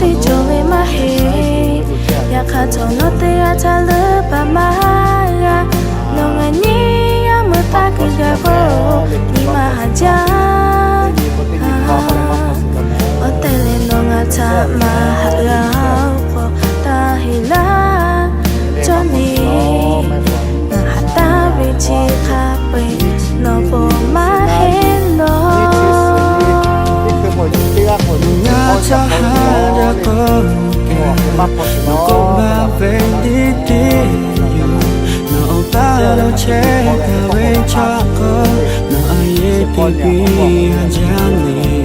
teˇ cawˬ ve maˇ heˆ. Yaꞈ hk'aˇ htawˇ nawˬ teˇ g'aˇ htaꞈ leuˉ paˍ maˇ g'a. Nawˬ ngaˬ nyi yaˇ meuˇ taˇ kuiˬ gaˬ k'o, nyi ma haꞈ jaˇ. Awˬ tehˬ lehˬ nawˬ ngaˬ htaꞈ maˇ haꞈ g'a-oˬ k'o, taˇ heˆ laˇ. Cawˇ neˬ, ngaˬ haꞈ taˍ ve chi hk'a peu-eˬ nawˬ bon maˇ heˆ lawˬ. Nawˬ ngaˬ htaꞈ haꞈ jaˇ k'o, nawˬ k'oˆ maˇ ve teˇ teˇ yoˬ. Nawˬ awˬ paˇ lo chehˇ taˍ ve chaw hk'aw, nawˬ a yehˬ teˇ piˇ haꞈ jaˇ neˬ.